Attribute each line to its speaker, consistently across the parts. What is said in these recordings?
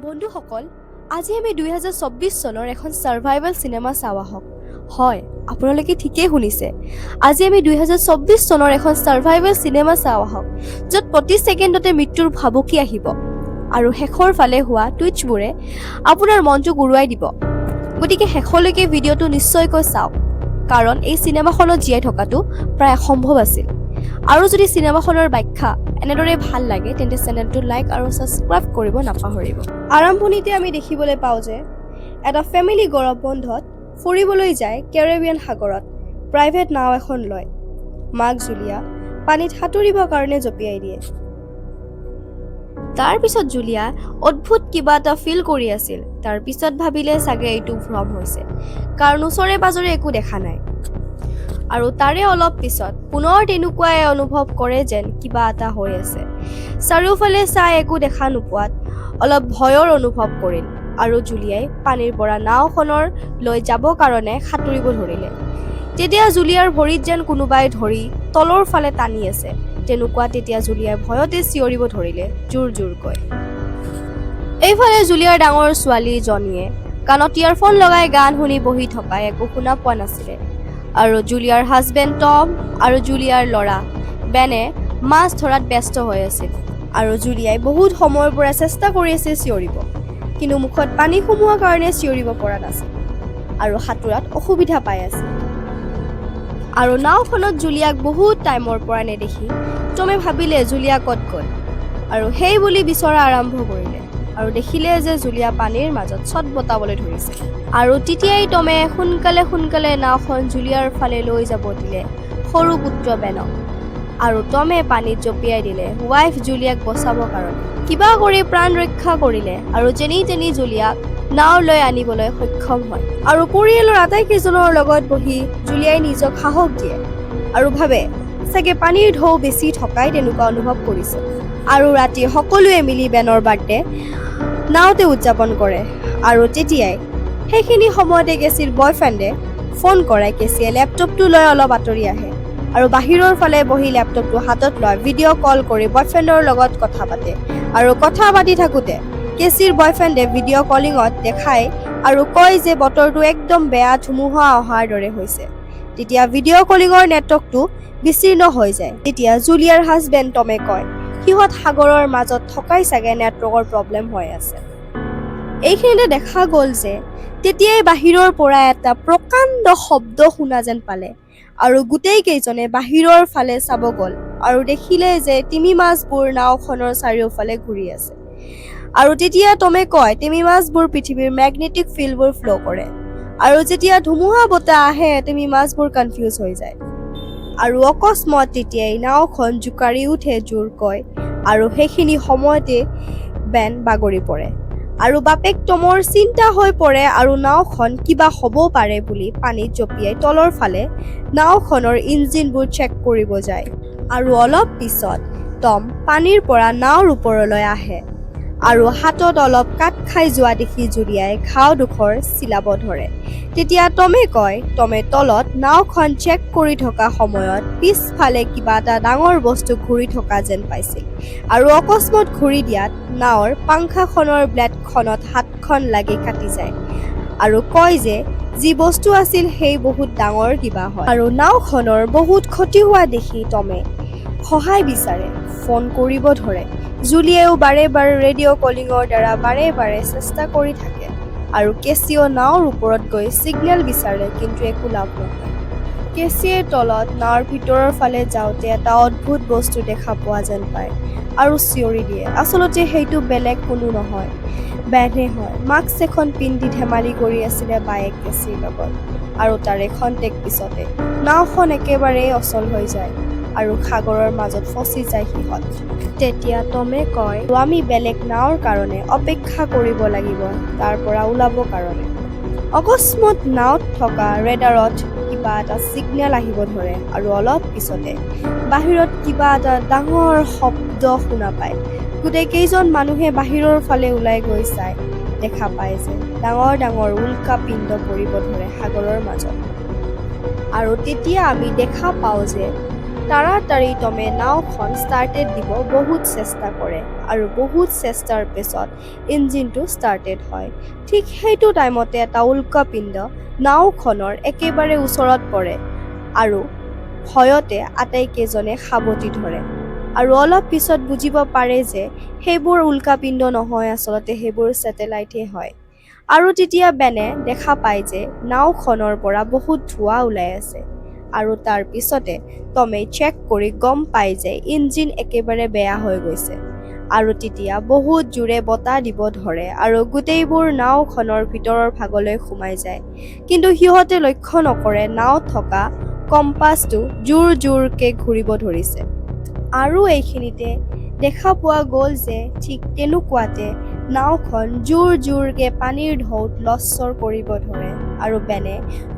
Speaker 1: বন্ধুসকল, আজি আমি 2024 চনৰ এখন ছাৰ্ভাইভেল চিনেমা চাওঁ আহক। হয়, আপোনালোকে ঠিকেই শুনিছে। আজি আমি 2024 চনৰ এখন ছাৰ্ভাইভেল চিনেমা চাওঁ আহক, য'ত প্ৰতি ছেকেণ্ডতে মৃত্যুৰ ভাবুকি আহিব আৰু শেষৰ ফালে হোৱা টুইষ্টবোৰে আপোনাৰ মনটো গুৰুৱাই দিব। গতিকে শেষলৈকে ভিডিঅ'টো নিশ্চয়কৈ চাওক, কাৰণ এই চিনেমাখনত জীয়াই থকাটো প্ৰায় অসম্ভৱ আছিল। আৰু যদি চিনেমাখনৰ ব্যাখ্যা এনেদৰে ভাল লাগে, তেন্তে চেনেলটো লাইক আৰু ছাবস্ক্ৰাইব কৰিব নাপাহৰিব। আৰম্ভণিতে আমি দেখিবলৈ পাওঁ যে এটা ফেমিলি গৰম বন্ধত ফুৰিবলৈ যায় কেৰেবিয়ান সাগৰত। প্ৰাইভেট নাও এখন লয়। মাক জুলিয়া পানীত সাঁতুৰিবৰ কাৰণে জঁপিয়াই দিয়ে। তাৰপিছত জুলিয়া অদ্ভুত কিবা এটা ফিল কৰি আছিল। তাৰপিছত ভাবিলে চাগে এইটো ভ্ৰম হৈছে, কাৰণ ওচৰে পাজৰে একো দেখা নাই। আৰু তাৰে অলপ পিছত পুনৰ তেনেকুৱাই অনুভৱ কৰে যেন কিবা এটা হৈ আছে। চাৰিওফালে চাই একো দেখা নোপোৱাত অলপ ভয়ৰ অনুভৱ কৰিল আৰু জুলিয়াই পানীৰ পৰা নাওখনৰ লৈ যাব কাৰণে সাঁতুৰিব ধৰিলে। তেতিয়া জুলিয়াৰ ভৰিত যেন কোনোবাই ধৰি তলৰ ফালে টানি আছে তেনেকুৱা। তেতিয়া জুলিয়াই ভয়তে চিঞৰিব ধৰিলে জোৰ জোৰকৈ। এইফালে জুলিয়াৰ ডাঙৰ ছোৱালী জনীয়ে কাণত ইয়াৰফোন লগাই গান শুনি বহি থকাই একো শুনা পোৱা নাছিলে। আৰু জুলিয়াৰ হাজবেণ্ড টম আৰু জুলিয়াৰ ল'ৰা বেনে মাছ ধৰাত ব্যস্ত হৈ আছিল। আৰু জুলিয়াই বহুত সময়ৰ পৰা চেষ্টা কৰি আছিল চিঞৰিব, কিন্তু মুখত পানী সোমোৱাৰ কাৰণে চিঞৰিব পৰা নাছিল আৰু সাঁতোৰাত অসুবিধা পাই আছিল। আৰু নাওখনত জুলিয়াক বহুত টাইমৰ পৰা নেদেখি টমে ভাবিলে জুলিয়া ক'ত গ'ল আৰু সেই বুলি বিচৰা আৰম্ভ কৰিলে আৰু দেখিলে যে জুলিয়া পানীৰ মাজত চট বটাবলৈ ধৰিছে। আৰু তেতিয়াই টমে সোনকালে সোনকালে নাওখন জুলিয়াৰ ফালে লৈ যাব দিলে সৰু পুত্ৰ বেনক আৰু টমে পানীত জঁপিয়াই দিলে ৱাইফ জুলিয়াক বচাবৰ কাৰণে। কিবা কৰি প্ৰাণ ৰক্ষা কৰিলে আৰু যেনি তেনি জুলিয়াক নাও লৈ আনিবলৈ সক্ষম হয়। আৰু পৰিয়ালৰ আটাইকেইজনৰ লগত বহি জুলিয়াই নিজক সাহস দিয়ে আৰু ভাবে চাগে পানীৰ ঢৌ বেছি থকাই তেনেকুৱা অনুভৱ কৰিছে। আৰু ৰাতি সকলোৱে মিলি বেনৰ বাৰ্থডে নাওতে উদযাপন কৰে। আৰু তেতিয়াই সেইখিনি সময়তে কেচিৰ বয়ফ্ৰেণ্ডে ফোন কৰাই কেচিয়ে লেপটপটো লৈ অলপ আঁতৰি আহে আৰু বাহিৰৰ ফালে বহি লেপটপটো হাতত লৈ ভিডিঅ' কল কৰি বয়ফ্ৰেণ্ডৰ লগত কথা পাতে। আৰু কথা পাতি থাকোঁতে কেচিৰ বয়ফ্ৰেণ্ডে ভিডিঅ' কলিঙত দেখায় আৰু কয় যে বতৰটো একদম বেয়া, ধুমুহা অহাৰ দৰে হৈছে। তেতিয়া ভিডিঅ' কলিঙৰ নেটৱৰ্কটো বিচ্ছিন্ন হৈ যায়। তেতিয়া জুলিয়াৰ হাজবেণ্ড টমে কয়, সিহঁত সাগৰৰ মাজত থকাই চাগে নেটৱৰ্কৰ প্ৰব্লেম হৈ আছে। এইখিনিতে দেখা গ'ল যে তেতিয়াই বাহিৰৰ পৰা এটা প্ৰকাণ্ড শব্দ শুনা যেন পালে আৰু গোটেই কেইজনে বাহিৰৰ ফালে চাব গ'ল আৰু দেখিলে যে তিমি মাছবোৰ নাওখনৰ চাৰিওফালে ঘূৰি আছে। আৰু তেতিয়া টমে কয়, তিমি মাছবোৰ পৃথিৱীৰ মেগনেটিক ফিল্ডবোৰ ফ'ল' কৰে আৰু যেতিয়া ধুমুহা বতাহ আহে, তিমি মাছবোৰ কনফিউজ হৈ যায়। আৰু অকস্মাত তেতিয়াই নাওখন জোকাৰি উঠে জোৰকৈ আৰু সেইখিনি সময়তে বেন বাগৰি পৰে আৰু বাপেক টমৰ চিন্তা হৈ পৰে আৰু নাওখন কিবা হ'ব পাৰে বুলি পানীত জঁপিয়াই তলৰ ফালে নাওখনৰ ইঞ্জিনবোৰ চেক কৰিব যায়। আৰু অলপ পিছত টম পানীৰ পৰা নাওৰ ওপৰলৈ আহে আৰু হাতত অলপ কাট খাই যোৱা দেখি জুলিয়াই ঘাওডোখৰ চিলাব ধৰে। তেতিয়া টমে কয়, টমে তলত নাওখন চেক কৰি থকা সময়ত পিছফালে কিবা এটা ডাঙৰ বস্তু ঘূৰি থকা যেন পাইছিল আৰু অকস্মাত ঘূৰি দিয়াত নাৱৰ পাংখাখনৰ ব্লেডখনত হাতখন লাগি কাটি যায়। আৰু কয় যে যি বস্তু আছিল সেই বহুত ডাঙৰ কিবা হয়। আৰু নাওখনৰ বহুত ক্ষতি হোৱা দেখি টমে সহায় বিচাৰে, ফোন কৰিব ধৰে। জুলিয়েও বাৰে বাৰে ৰেডিঅ' কলিঙৰ দ্বাৰা বাৰে বাৰে চেষ্টা কৰি থাকে আৰু কেচিও নাওৰ ওপৰত গৈ ছিগনেল বিচাৰে, কিন্তু একো লাভ নহয়। কেচিয়ে তলত নাৱৰ ভিতৰৰ ফালে যাওঁতে এটা অদ্ভুত বস্তু দেখা পোৱা যেন পায় আৰু চিঞৰি দিয়ে। আচলতে সেইটো বেলেগ কোনো নহয়, বেনহে হয়। মাস্ক এখন পিন্ধি ধেমালি কৰি আছিলে বায়েক কেচিৰ লগত। আৰু তাৰে খন্তেক পিছতে নাওখন একেবাৰেই অচল হৈ যায় আৰু সাগৰৰ মাজত ফচি যায় সিহঁত। তেতিয়া টমে কয়, আমি বেলেগ নাৱৰ কাৰণে অপেক্ষা কৰিব লাগিব তাৰ পৰা ওলাব কাৰণে। অকস্মাত নাৱত থকা ৰেডাৰত কিবা এটা ছিগনেল আহিব ধৰে আৰু অলপ পিছতে বাহিৰত কিবা এটা ডাঙৰ শব্দ শুনা পায়। গোটেই কেইজন মানুহে বাহিৰৰ ফালে ওলাই গৈ চাই দেখা পায় যে ডাঙৰ ডাঙৰ উল্কা পিণ্ড পৰিব ধৰে সাগৰৰ মাজত। আৰু তেতিয়া আমি দেখা পাওঁ যে তাড়াতাড়ি টমে নাওখন ষ্টাৰ্টেড দিব বহুত চেষ্টা কৰে আৰু বহুত চেষ্টাৰ পিছত ইঞ্জিনটো ষ্টাৰ্টেড হয়। ঠিক সেইটো টাইমতে এটা উল্কাপিণ্ড নাওখনৰ একেবাৰে ওচৰত পৰে আৰু ভয়তে আটাইকেইজনে সাৱটি ধৰে আৰু অলপ পিছত বুজিব পাৰে যে সেইবোৰ উল্কাপিণ্ড নহয়, আচলতে সেইবোৰ ছেটেলাইটহে হয়। আৰু তেতিয়া বেনে দেখা পায় যে নাওখনৰ পৰা বহুত ধোঁৱা ওলাই আছে আৰু তাৰ পিছতে টমে চেক কৰি গম পায় যে ইঞ্জিন একেবাৰে বেয়া হৈ গৈছে। আৰু তেতিয়া বহুত জোৰে বতাহ দিব ধৰে আৰু গোটেইবোৰ নাওখনৰ ভিতৰৰ ভাগলৈ সোমাই যায়। কিন্তু সিহঁতে লক্ষ্য নকৰে নাওত থকা কম্পাছটো জোৰ জোৰকে ঘূৰিব ধৰিছে। আৰু এইখিনিতে দেখা পোৱা গ'ল যে ঠিক তেনেকুৱাতে নাওখন জোৰ জোৰকে পানীৰ ঢৌত লৰচৰ কৰিব ধৰে আৰু বেনে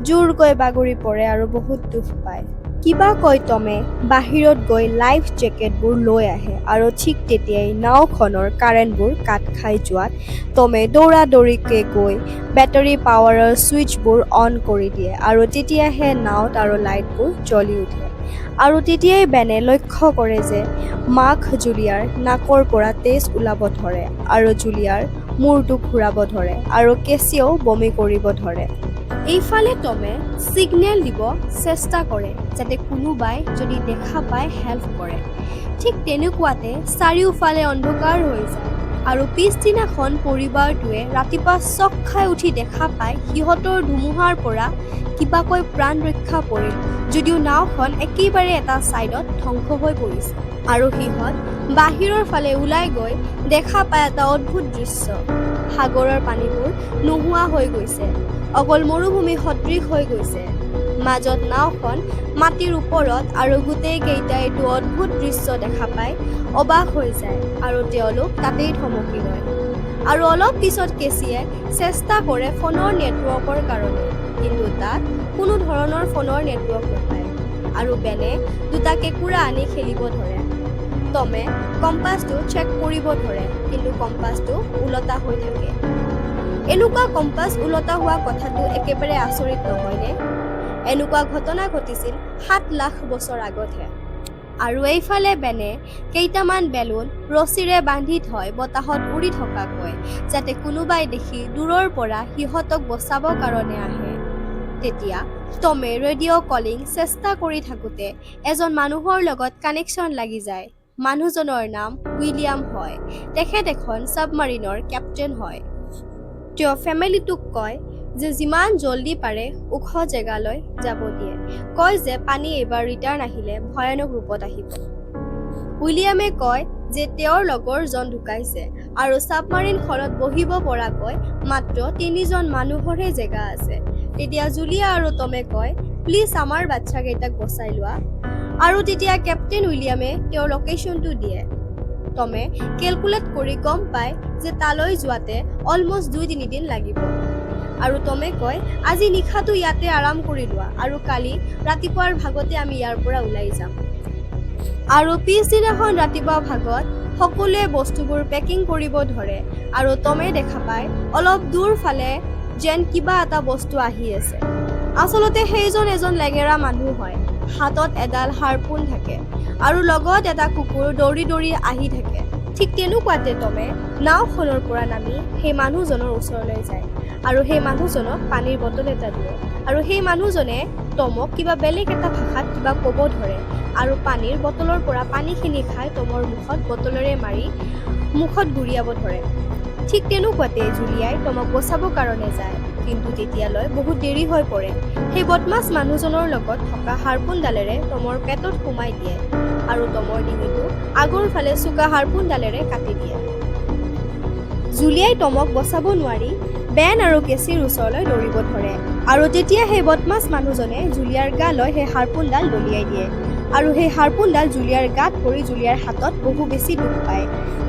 Speaker 1: জোৰকৈ বাগৰি পৰে আৰু বহুত দুখ পায়। কিবাকৈ টমে বাহিৰত গৈ লাইফ জেকেটবোৰ লৈ আহে আৰু ঠিক তেতিয়াই নাওখনৰ কাৰেণ্টবোৰ কাট খাই যোৱাত টমে দৌৰা দৌৰিকৈ গৈ বেটাৰী পাৱাৰৰ ছুইচবোৰ অন কৰি দিয়ে আৰু তেতিয়াহে নাৱত আৰু লাইটবোৰ জ্বলি উঠে। আৰু তেতিয়াই বেনে লক্ষ্য কৰে যে মাক জুলিয়াৰ নাকৰ পৰা তেজ ওলাব ধৰে আৰু জুলিয়াৰ মূৰটো ঘূৰাব ধৰে আৰু কেচিয়েও বমি কৰিব ধৰে। এইফালে টমে ছিগনেল দিব চেষ্টা কৰে যাতে কোনোবাই যদি দেখা পায় হেল্প কৰে। ঠিক তেনেকুৱাতে চাৰিওফালে অন্ধকাৰ হৈ যায় আৰু পিছদিনাখন পৰিবাৰটোৱে ৰাতিপুৱা চক খাই উঠি দেখা পায় সিহঁতৰ ধুমুহাৰ পৰা কিবাকৈ প্ৰাণ ৰক্ষা পৰিল যদিও নাওখন একেবাৰে এটা ছাইডত ধ্বংস হৈ পৰিছে। আৰু সিহঁত বাহিৰৰ ফালে ওলাই গৈ দেখা পায় এটা অদ্ভুত দৃশ্য। সাগৰৰ পানীবোৰ নোহোৱা হৈ গৈছে, অকল মৰুভূমি সদৃশ হৈ গৈছে। মাজত নাওখন মাটিৰ ওপৰত আৰু গোটেইকেইটাই এইটো অদ্ভুত দৃশ্য দেখা পাই অবাক হৈ যায় আৰু তেওঁলোক তাতেই থমকি ৰয়। আৰু অলপ পিছত কেচিয়ে চেষ্টা কৰে ফোনৰ নেটৱৰ্কৰ কাৰণে, কিন্তু তাত কোনো ধৰণৰ ফোনৰ নেটৱৰ্ক নাপায় আৰু বেনে দুটা কেঁকুৰা আনি খেলিব ধৰে। টমে কম্পাছটো চেক কৰিব ধৰে, কিন্তু কম্পাছটো ওলোটা হৈ থাকে। এনেকুৱা কম্পাছ ওলোটা হোৱা কথাটো একেবাৰে আচৰিত নহয়নে? এনেকুৱা ঘটনা ঘটিছিল 7 লাখ বছৰ আগতহে। আৰু এইফালে বেনে কেইটামান বেলুন ৰছীৰে বান্ধি থয় বতাহত উৰি থকাকৈ, যাতে কোনোবাই দেখি দূৰৰ পৰা সিহঁতক বচাব কাৰণে আহে। তেতিয়া টমে ৰেডিঅ' কলিং চেষ্টা কৰি থাকোঁতে এজন মানুহৰ লগত কানেকশ্যন লাগি যায়। মানুহজনৰ নাম উইলিয়াম হয়। তেখেত এখন ছাবমাৰিনৰ কেপ্টেইন হয়। তেওঁ ফেমিলিটোক কয় যে যিমান জল্দি পাৰে ওখ জেগালৈ যাব দিয়ে, কয় যে পানী এইবাৰ ৰিটাৰ্ণ আহিলে ভয়ানক ৰূপত আহিব। উইলিয়ামে কয় যে তেওঁৰ লগৰজন ঢুকাইছে আৰু ছাবমাৰিনখনত বহিব পৰাকৈ মাত্ৰ তিনিজন মানুহৰহে জেগা আছে। তেতিয়া জুলিয়া আৰু টমে কয়, "প্লিজ আমাৰ বাচ্ছাকেইটাক বচাই লোৱা।" আৰু তেতিয়া কেপ্টেইন উইলিয়ামে তেওঁৰ লোকেশ্যনটো দিয়ে। টমে কেলকুলেট কৰি গম পায় যে তালৈ যোৱাতে অলমষ্ট 2-3 দিন লাগিব। আৰু টমে কয়, "আজি নিশাটো ইয়াতে আৰাম কৰি লোৱা আৰু কালি ৰাতিপুৱাৰ ভাগতে আমি ইয়াৰ পৰা ওলাই যাম।" আৰু পিছদিনাখন ৰাতিপুৱা ভাগত সকলোৱে বস্তুবোৰ পেকিং কৰিব ধৰে আৰু টমে দেখা পায় অলপ দূৰ ফালে যেন কিবা এটা বস্তু আহি আছে। আচলতে সেইজন এজন লেঙেৰা মানুহ হয়। হাতত এডাল হাৰপুন থাকে আৰু লগত এটা কুকুৰ দৌৰি দৌৰি আহি থাকে। ঠিক তেনেকুৱাতে টমে নাওখনৰ পৰা নামি সেই মানুহজনৰ ওচৰলৈ যায় আৰু সেই মানুহজনক পানীৰ বটল এটা দিয়ে। আৰু সেই মানুহজনে টমক কিবা বেলেগ এটা ভাষাত কিবা ক'ব ধৰে আৰু পানীৰ বটলৰ পৰা পানীখিনি খাই টমৰ মুখত বটলেৰে মাৰি মুখত গুৰিয়াব ধৰে। ঠিক তেনেকুৱাতে জুলিয়াই টমক বচাবৰ কাৰণে যায়, কিন্তু তেতিয়ালৈ বহুত দেৰি হৈ পৰে। সেই বদমাছ মানুহজনৰ লগত থকা হাৰপুনডালেৰে টমৰ পেটত সোমাই দিয়ে আৰু টমৰ ডিঙিটো আগৰ ফালে চোকা হাৰপুনডালেৰে কাটি দিয়ে। জুলিয়াই টমক বচাব নোৱাৰি বেন আৰু কেচিৰ ওচৰলৈ দৌৰিব ধৰে আৰু তেতিয়া সেই বদমাছ মানুহজনে জুলিয়াৰ গালৈ সেই হাৰপুনডাল দলিয়াই দিয়ে আৰু সেই হাৰপুনডাল জুলিয়াৰ গাত পৰি জুলিয়াৰ হাতত বহু বেছি দুখ পায়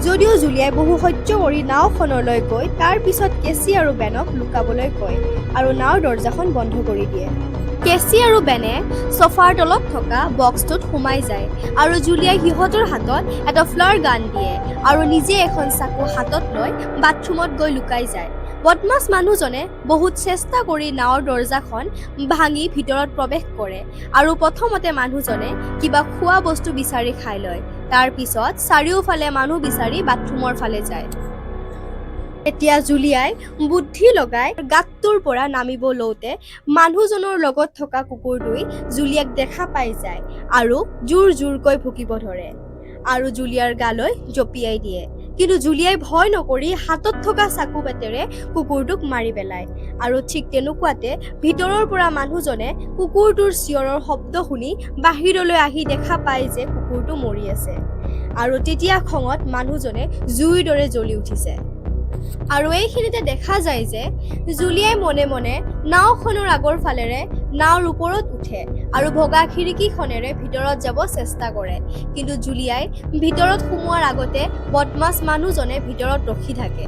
Speaker 1: যদিও জুলিয়াই বহু সহ্য কৰি নাওখনলৈ গৈ তাৰ পিছত কেচি আৰু বেনক লুকাবলৈ কয় আৰু নাওৰ দৰ্জাখন বন্ধ কৰি দিয়ে। কেচি আৰু বেনে চফাৰ তলত থকা বক্সটোত সোমাই যায় আৰু জুলিয়াই সিহঁতৰ হাতত এটা ফ্লাৰ গান দিয়ে আৰু নিজে এখন চাকু হাতত লৈ বাথৰুমত গৈ লুকাই যায়। বদমাছ মানুহজনে বহুত চেষ্টা কৰি নাৱৰ দৰ্জাখন ভাঙি ভিতৰত প্ৰৱেশ কৰে আৰু প্ৰথমতে মানুহজনে কিবা খোৱা বস্তু বিচাৰি খাই লয়। তাৰ পিছত চাৰিওফালে মানুহ বিচাৰি বাথৰুমৰ ফালে যায়। এতিয়া জুলিয়াই বুদ্ধি লগাই গাঁতটোৰ পৰা নামিব লওঁতে মানুহজনৰ লগত থকা কুকুৰটোৱে জুলিয়াক দেখা পাই যায় আৰু জোৰ জোৰকৈ ভুকিব ধৰে আৰু জুলিয়াৰ গালৈ জঁপিয়াই দিয়ে। কিন্তু জুলিয়াই ভয় নকৰি হাতত থকা চাকু বেটেৰে কুকুৰটোক মাৰি পেলায়। আৰু ঠিক তেনেকুৱাতে ভিতৰৰ পৰা মানুহজনে কুকুৰটোৰ চিঞৰৰ শব্দ শুনি বাহিৰলৈ আহি দেখা পায় যে কুকুৰটো মৰি আছে। আৰু তেতিয়া খঙত মানুহজনে জুইৰ দৰে জ্বলি উঠিছে। আৰু এইখিনিতে দেখা যায় যে জুলিয়াই মনে মনে নাওখনৰ আগৰ ফালেৰে নাওৰ ওপৰত উঠে আৰু ভগা খিৰিকীখনেৰে ভিতৰত যাব চেষ্টা কৰে। কিন্তু জুলিয়াই ভিতৰত সোমোৱাৰ আগতে বদমাছ মানুহজনে ভিতৰত ৰখি থাকে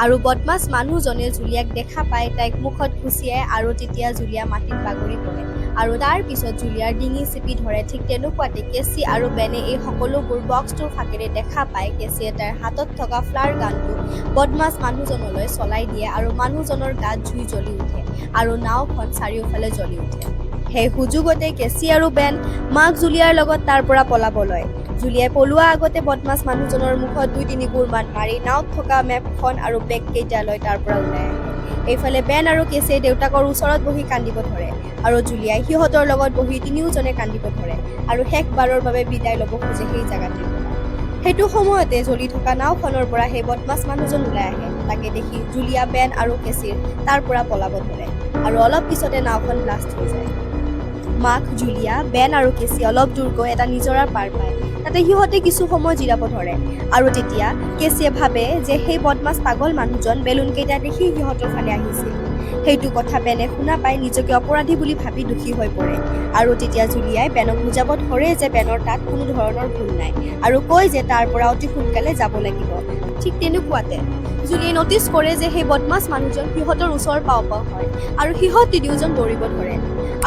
Speaker 1: আৰু বদমাছ মানুহজনে জুলিয়াক দেখা পাই তাইক মুখত ঘুচিয়াই আৰু তেতিয়া জুলিয়া মাটিত বাগৰি পৰে আৰু তাৰ পিছত জুলিয়াৰ ডিঙি চেপি ধৰে। ঠিক তেনেকুৱাতে কেচি আৰু বেনে এই সকলোবোৰ বক্সটোৰ ফাঁকেৰে দেখা পাই কেচিয়ে তাইৰ হাতত থকা ফ্লাৰ গানটো বদমাছ মানুহজনলৈ চলাই দিয়ে আৰু মানুহজনৰ গাত জুই জ্বলি উঠে আৰু নাওখন চাৰিওফালে জ্বলি উঠে। সেই সুযোগতে কেচি আৰু বেন মাক জুলিয়াৰ লগত তাৰ পৰা পলাব লয়। জুলিয়াই পলোৱা আগতে বদমাছ মানুহজনৰ মুখত 2-3 গোৰমান মাৰি নাৱত থকা মেপখন আৰু বেগ কেইটা লৈ তাৰ পৰা ওলাই আহে। এইফালে বেন আৰু কেচিয়ে দেউতাকৰ ওচৰত বহি কান্দিব ধৰে আৰু জুলিয়াই সিহঁতৰ লগত বহি তিনিওজনে কান্দিব ধৰে আৰু শেষবাৰৰ বাবে বিদায় ল'ব খোজে সেই জেগাটোৰ পৰা। সেইটো সময়তে জ্বলি থকা নাওখনৰ পৰা সেই বদমাছ মানুহজন ওলাই আহে। তাকে দেখি জুলিয়া, বেন আৰু কেচিৰ তাৰ পৰা পলাব ধৰে আৰু অলপ পিছতে নাওখন ব্লাষ্ট হৈ যায়। মাক, জুলিয়া, বেন আৰু কেচি অলপ দূৰ গৈ এটা নিজৰাৰ পাৰ পায়। তাতে সিহঁতে কিছু সময় জিৰাব ধৰে আৰু তেতিয়া কেচিয়ে ভাবে যে সেই বদমাছ পাগল মানুহজন বেলুনকেইটা দেখি সিহঁতৰ ফালে আহিছিল। সেইটো কথা বেনে শুনা পাই নিজকে অপৰাধী বুলি ভাবি দুখী হৈ পৰে। আৰু তেতিয়া জুলিয়াই বেনক বুজাব ধৰে যে বেনৰ তাত কোনো ধৰণৰ ভুল নাই আৰু কয় যে তাৰ পৰা অতি সোনকালে যাব লাগিব। ঠিক তেনেকুৱাতে জুলিয়াই নটিচ কৰে যে সেই বদমাছ মানুহজন সিহঁতৰ ওচৰ পাওঁ পাওঁ হয় আৰু সিহঁত তিনিওজন দৌৰিব ধৰে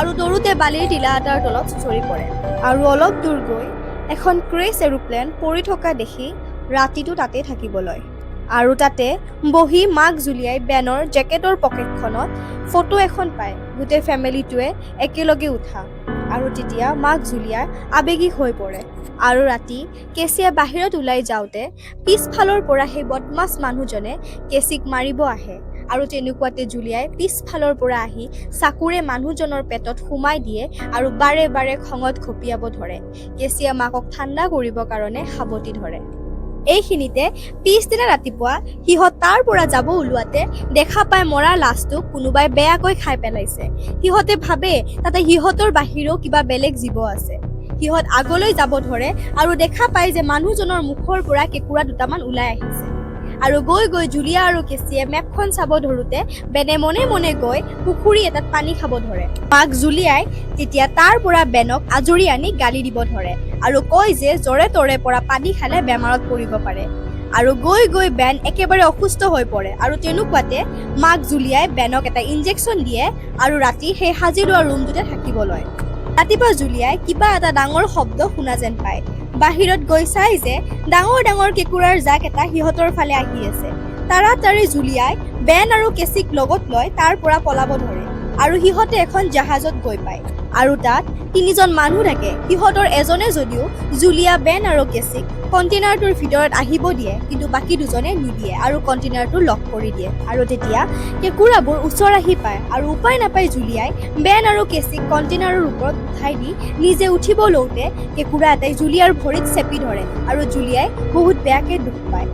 Speaker 1: আৰু দৌৰোতে বালিৰ টিলা এটাৰ তলত চুঁচৰি পৰে আৰু অলপ দূৰ গৈ এখন ক্ৰেছ এৰোপ্লেন পৰি থকা দেখি ৰাতিটো তাতে থাকিব লয়। আৰু তাতে বহি মাক জুলিয়াই বেনৰ জেকেটৰ পকেটখনত ফটো এখন পায়, গোটেই ফেমিলিটোৱে একেলগে উঠা। আৰু তেতিয়া মাক জুলিয়া আৱেগিক হৈ পৰে। আৰু ৰাতি কেচিয়ে বাহিৰত ওলাই যাওঁতে পিছফালৰ পৰা সেই বদমাছ মানুহজনে কেচিক মাৰিব আহে আৰু তেনেকুৱাতে জুলিয়াই পিছফালৰ পৰা আহি চাকুৰে মানুহজনৰ পেটত সোমাই দিয়ে আৰু বাৰে বাৰে খঙত ঘপিয়াব ধৰে। কেচিয়ে মাকক ঠাণ্ডা কৰিবৰ কাৰণে সাৱটি ধৰে। এইখিনিতে পিছদিনা ৰাতিপুৱা সিহঁত তাৰ পৰা যাব ওলোৱাতে দেখা পায় মৰা লাছটোক কোনোবাই বেয়াকৈ খাই পেলাইছে। সিহঁতে ভাবে তাতে সিহঁতৰ বাহিৰেও কিবা বেলেগ জীৱ আছে। সিহঁত আগলৈ যাব ধৰে আৰু দেখা পায় যে মানুহজনৰ মুখৰ পৰা কেঁকুৰা দুটামান ওলাই আহিছে। আৰু গৈ গৈ জুলিয়া আৰু কেচিয়ে মেপখন চাব ধৰোঁতে বেনে মনে মনে গৈ পুখুৰী এটাত পানী খাব ধৰে। মাক জুলিয়াই তেতিয়া তাৰ পৰা বেনক আজৰি আনি গালি দিব ধৰে আৰু কয় যে য'ৰে ত'ৰে পৰা পানী খালে বেমাৰত পৰিব পাৰে। আৰু গৈ গৈ বেন একেবাৰে অসুস্থ হৈ পৰে আৰু তেনেকুৱাতে মাক জুলিয়াই বেনক এটা ইনজেকশ্যন দিয়ে আৰু ৰাতি সেই সাজি লোৱা ৰুমটোতে থাকিব লয়। ৰাতিপুৱা জুলিয়াই কিবা এটা ডাঙৰ শব্দ শুনা যেন পায়। বাহিৰত গৈ চাই যে ডাঙৰ ডাঙৰ কেঁকুৰাৰ জাক এটা সিহঁতৰ ফালে আহি আছে। তাড়াতাড়ি জুলিয়াই বেন আৰু কেচিক লগত লৈ তাৰ পৰা পলাব ধৰে আৰু সিহঁতে এখন জাহাজত গৈ পায় আৰু তাত তিনিজন মানুহ থাকে। সিহঁতৰ এজনে যদিও জুলিয়া, বেন আৰু কেচিক কণ্টেইনাৰটোৰ ভিতৰত আহিব দিয়ে, কিন্তু বাকী দুজনে নিদিয়ে আৰু কণ্টেইনাৰটো লক কৰি দিয়ে। আৰু তেতিয়া কেঁকুৰাবোৰ ওচৰ আহি পায় আৰু উপায় নাপাই জুলিয়াই বেন আৰু কেচিক কণ্টেইনাৰৰ ওপৰত উঠাই দি নিজে উঠিব লওঁতে কেঁকুৰা এটাই জুলিয়াৰ ভৰিত চেপি ধৰে আৰু জুলিয়াই বহুত বেয়াকে দুখ পায়।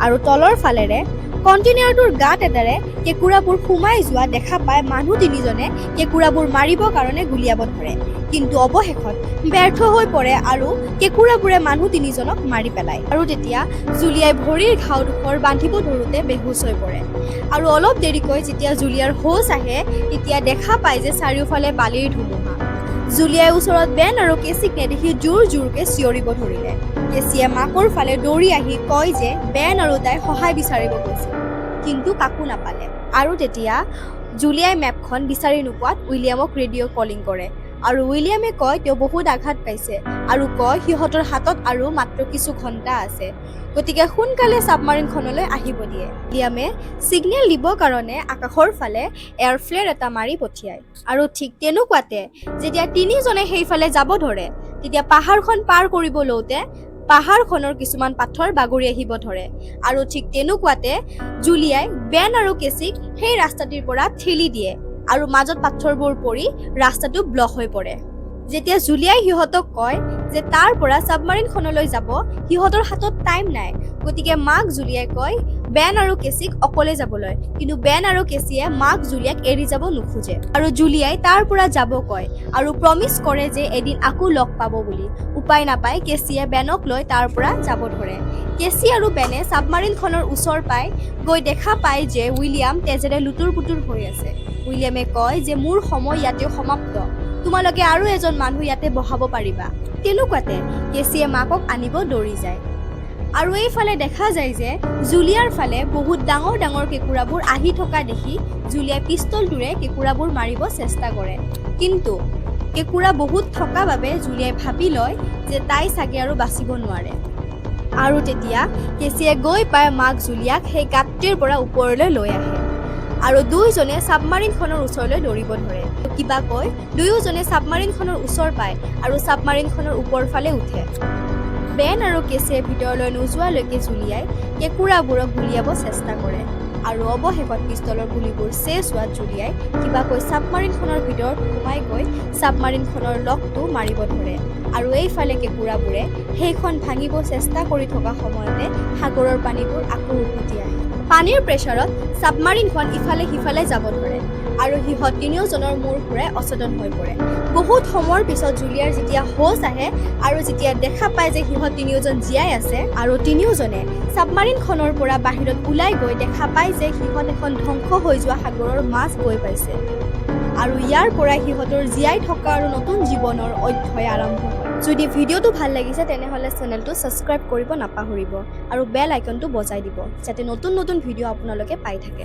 Speaker 1: আৰু তলৰ ফালেৰে কণ্টেইনাৰটোৰ গাঁত এটাৰে কেঁকুৰাবোৰ সোমাই যোৱা দেখা পাই মানুহ তিনিজনে কেঁকুৰাবোৰ মাৰিবৰ কাৰণে গুলীয়াব ধৰে, কিন্তু অৱশেষত ব্যৰ্থ হৈ পৰে আৰু কেঁকুৰাবোৰে মানুহ তিনিজনক মাৰি পেলায়। আৰু তেতিয়া জুলিয়াই ভৰিৰ ঘাওডোখৰ বান্ধিব ধৰোঁতে বেহুচ হৈ পৰে। আৰু অলপ দেৰিকৈ যেতিয়া জুলিয়াৰ হুচ আহে, তেতিয়া দেখা পায় যে চাৰিওফালে বালিৰ ধুমুহা। জুলিয়াই ওচৰত বেন আৰু কেচিক নেদেখি জোৰ জোৰকে চিঞৰিব ধৰিলে। কেচিয়ে মাকৰ ফালে দৌৰি আহি কয় যে বেন আৰু তাই সহায় বিচাৰিব গৈছিল, কিন্তু কাকো নাপালে। আৰু তেতিয়া জুলিয়াই মেপখন বিচাৰি নোপোৱাত উইলিয়ামক ৰেডিঅ' কলিং কৰে। আৰু উইলিয়ামে কয় তেওঁ বহুত আঘাত পাইছে আৰু কয় সিহঁতৰ হাতত আৰু মাত্ৰ কিছু ঘণ্টা আছে, গতিকে সোনকালে ছাবমাৰিনখনলৈ আহিব দিয়ে। উইলিয়ামে ছিগনেল দিবৰ কাৰণে আকাশৰ ফালে এয়াৰফ্লেৰ এটা মাৰি পঠিয়ায়। আৰু ঠিক তেনেকুৱাতে যেতিয়া তিনিজনে সেইফালে যাব ধৰে, তেতিয়া পাহাৰখন পাৰ কৰিব লওঁতে পাহাৰখনৰ কিছুমান পাথৰ বাগৰি আহিব ধৰে। আৰু ঠিক তেনেকুৱাতে জুলিয়াই বেন আৰু কেচিক সেই ৰাস্তাটিৰ পৰা ঠেলি দিয়ে আৰু মাজত পাথৰবোৰ পৰি ৰাস্তাটো ব্লক হৈ পৰে। যেতিয়া জুলিয়াই সিহঁতক কয় যে তাৰ পৰা ছাবমাৰিনখনলৈ যাব, সিহঁতৰ হাতত টাইম নাই, গতিকে মাক জুলিয়াই কয় বেন আৰু কেচিক অকলে যাবলৈ। কিন্তু বেন আৰু কেচিয়ে মাক জুলিয়াক এৰি যাব নোখোজে আৰু জুলিয়াই তাৰ পৰা যাব কয় আৰু প্ৰমিছ কৰে যে এদিন আকৌ লগ পাব বুলি। উপায় নাপাই কেচিয়ে বেনক লৈ তাৰ পৰা যাব ধৰে। কেচি আৰু বেনে ছাবমাৰিনখনৰ ওচৰ পাই গৈ দেখা পায় যে উইলিয়াম তেজেৰে লুতুৰ পুতুৰ হৈ আছে। উইলিয়ামে কয় যে মোৰ সময় ইয়াতে সমাপ্ত, তোমালোকে আৰু এজন মানুহ ইয়াতে বহাব পাৰিবা। তেনেকুৱাতে কেচিয়ে মাকক আনিব দৌৰি যায়। আৰু এইফালে দেখা যায় যে জুলিয়াৰ ফালে বহুত ডাঙৰ ডাঙৰ কেঁকুৰাবোৰ আহি থকা দেখি জুলিয়াই পিষ্টলটোৰে কেঁকুৰাবোৰ মাৰিব চেষ্টা কৰে। কিন্তু কেঁকুৰা বহুত থকা বাবে জুলিয়াই ভাবি লয় যে তাই চাগে আৰু বাচিব নোৱাৰে। আৰু তেতিয়া কেচিয়ে গৈ পাই মাক জুলিয়াক সেই গাঁতটিৰ পৰা ওপৰলৈ লৈ আহে আৰু দুয়োজনে ছাবমাৰিনখনৰ ওচৰলৈ দৌৰিব ধৰে। কিবাকৈ দুয়োজনে ছাবমাৰিনখনৰ ওচৰ পায় আৰু ছাবমাৰিনখনৰ ওপৰ ফালে উঠে। বেন আৰু কেচিয়ে ভিতৰলৈ নোযোৱালৈকে জুলিয়াই কেঁকুৰাবোৰক গুলিয়াব চেষ্টা কৰে আৰু অৱশেষত পিষ্টলৰ গুলীবোৰ শেষ হোৱাত জুলিয়াই কিবাকৈ ছাবমাৰিনখনৰ ভিতৰত সোমাই গৈ ছাবমাৰিনখনৰ লকটো মাৰিব ধৰে। আৰু এইফালে কেঁকুৰাবোৰে সেইখন ভাঙিব চেষ্টা কৰি থকা সময়তে সাগৰৰ পানীবোৰ আকৌ উভতি আহে। পানীৰ প্ৰেছাৰত ছাবমাৰিনখন ইফালে সিফালে যাব ধৰে আৰু সিহঁত তিনিওজনৰ মূৰ ঘূৰাই অচেতন হৈ পৰে। বহুত সময়ৰ পিছত জুলিয়াৰ যেতিয়া হোচ আহে আৰু যেতিয়া দেখা পায় যে সিহঁত তিনিওজন জীয়াই আছে আৰু তিনিওজনে ছাবমাৰিনখনৰ পৰা বাহিৰত ওলাই গৈ দেখা পায় যে সিহঁত এখন ধ্বংস হৈ যোৱা সাগৰৰ মাজ গৈ পাইছে আৰু ইয়াৰ পৰাই সিহঁতৰ জীয়াই থকা আৰু নতুন জীৱনৰ অধ্যায় আৰম্ভ হয়। যদি ভিডিঅ'টো ভাল লাগিছে, তেনেহ'লে চেনেলটো ছাবস্ক্ৰাইব কৰিব নাপাহৰিব আৰু বেল আইকনটো বজাই দিব, যাতে নতুন নতুন ভিডিঅ' আপোনালোকে পাই থাকে।